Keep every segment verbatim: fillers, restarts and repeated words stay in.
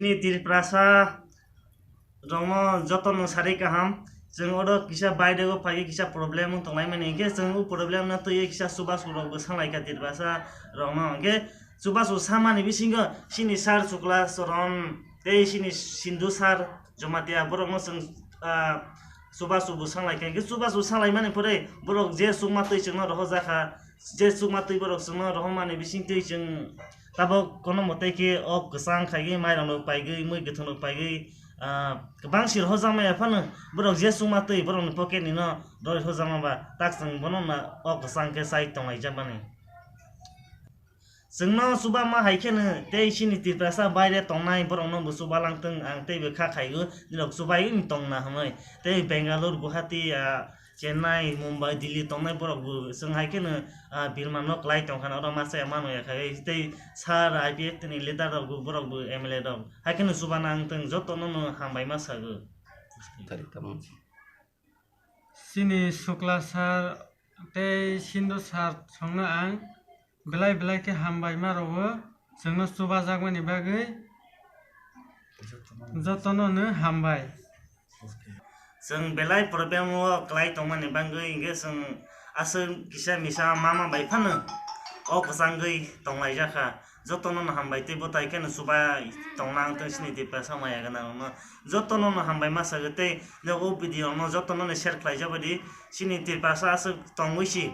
Ni Tiprasa rokno jotono sari kaham. Chwng oro kisa bairego phai kisa problem wng tonglai mani, hinkhe chwng o problem no twiwi kisa chubachu rok bwsang lai kha Tiprasa rokno. Hinkhe chubachu samani bisingo chini sir Chukla Charan tei chini Sindhu sir Jamatia borokno chwng, ah, chubachu bwsang lai kha. Hinkhe chubachu bwsang lai mani pore borok je chukma twi chwngno rohorjak kha, je chukma twi borok chwngno rohormani bising twi chwng tabok kono mote khe ok kwchang khaigwi mairok rok paigwi mui kwthwng rok paigwi, ah, kwbang sir hojak maya phano borok je chukma twi borokni pocket ni no roi hojak ma ba tak chwng bono na ok kwchang khe chai tonglaijak mani. Chwngno chuba ma hai kheno tei chini Tiprasa baire tongnai borokno bo chuba langtwng ang tei bo kha khaigo nirok chubai wng tongna hwnwi tei Bangalore, Guwahati, ah, Chennai, Mumbai, Delhi tongnai borok bo chwng hai kheno, ah, Birma no klai tong khana oro masa ya mano ya khai tei sir I P F T ni leader rok bo borok bo M L A rok hai kheno chuba nang tong joto no no hambai ma sago. Chini Sukla sir tei Sindhu sir songno ang belai belai khe hambai ma rwo chwngno chuba jakmani bagwi jotono no hambai. Chwng belai problem o klai tongmani bagwi hinkhe chwng aswk kisa misa mama bai phano o kwchangwi tonglaijak kha. Jotono no hambai tei bwtai kheno chubai tongna ang tei chini Tiprasa maya gwnang rokno jotono no hambai ma sago tei o video no jotono no share khlaijak bai di chini Tiprasa aswk tongwi si.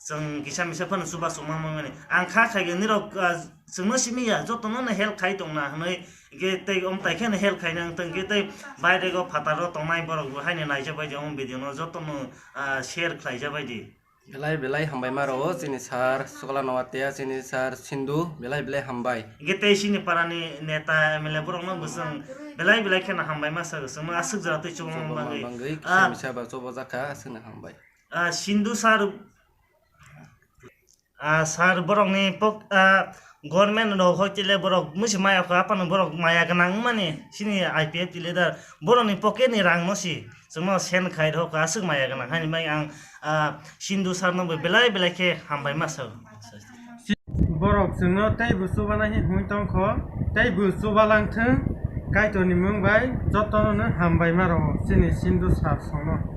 Chwng kisa misa phano chuba chuma mani. Ang kha khai nirok, ah, chwngno simi ya, joto no help khai tong na hwnwi. Hinkhe tei om tai kheno help khai nang tong khe tei bairego phataro tongnai borok bo haino naijak bai di om video no joto no, ah, share khlai jak bai di. Belai belai hambai ma rwo chini sir Sukla Noatia, chini sir Sindhu, belai belai hambai. Hinkhe tei chini parani neta M L A borok no bo chwng belai belai kheno hambai ma sago, chwngno aswk jora twi chuba bagwi. Kisa misa ba chuba jak kha, aswk no hambai. Ah, Sindhu sir, ah, sir, borokni pok-, ah, government rok hoi tile borok musi maya kha, aphano borok maya gwnang wngmani, chini I P F T leader, borokni pocket ni rang no si, chwngno send khai rw kha, aswk maya gwnang, haini bagwi ang, ah, Sindhu sir no bo belai belai khe hambai ma sao. Borok chwngno tei bo chuba nai hwnwi tong kho, tei bo chuba lang thung, Kaitorni mung bai jotono no hambai ma rwo, chini Sindhu sir songno.